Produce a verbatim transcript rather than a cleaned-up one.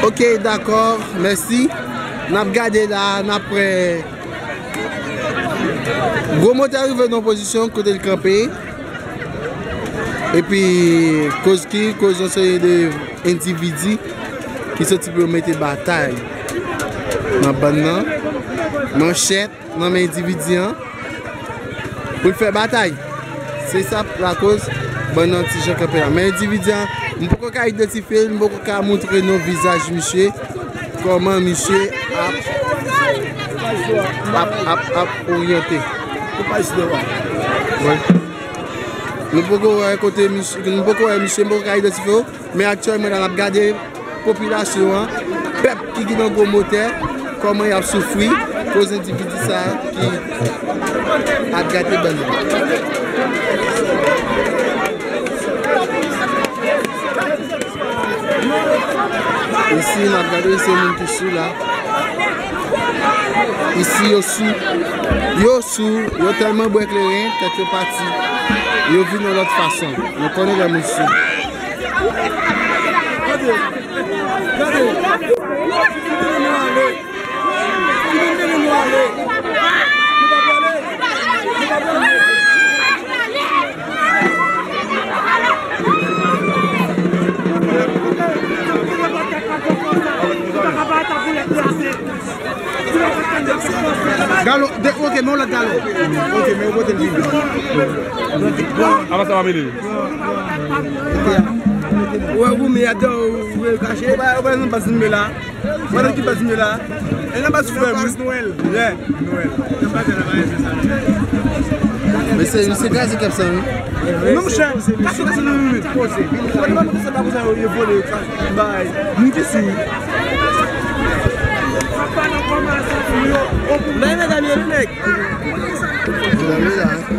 Ok, dakò, mèsi. N ap gade la, n ap wè. Gwo motè rive nan pozisyon kote l kanpe. Epi, koz ki, koz yon seri de endividi ki soti pou yo mete batay nan bann nan, manchèt nan men endividi an pou l fè batay. Se sa lakoz bann nan ti jan kanpe la. Men endividi an, m poko ka idantifye l, m poko ka montre nou vizaj misye, kòman misye ap, ap, ap, ap oryante. Wi. Nou poko wè kote misye, nou poko wè misye, m poko ka idantifye w. Men aktyèlman la, n ap gade popilasyon an, pèp ki gen nan gwo motè, kòman y ap soufri koz endividi sa a ki ap gate bann nan. Isi, n ap gade, se moun ki sou la. Isi, yo sou. Yo sou. Yo tèlman bwè kleren, tèt yo pati. Yo vin yon lòt fason. Nou konnen lè moun sou. Galon, de, ok, men yon lòt galon. Ok, men yon pote l vini. Avanse, pa mele. Ou wè, ou mete atè, ou vle kache. Ou pa, ou pa nan baz nou la. Ou pa nan ki baz nou la. E nan baz frè m. Baz Nwèl. Yeah. Nwèl. Men se, se kraze kèp sa, wi. Non, monchè, kache, kache, non, non, non. Poze. Ou pa nan baz sa, pa konsa, yo, yo vole, yo ka bay. Moun ki sou, wi. Bay medam yo, wi, nèg. Medam yo la, hein.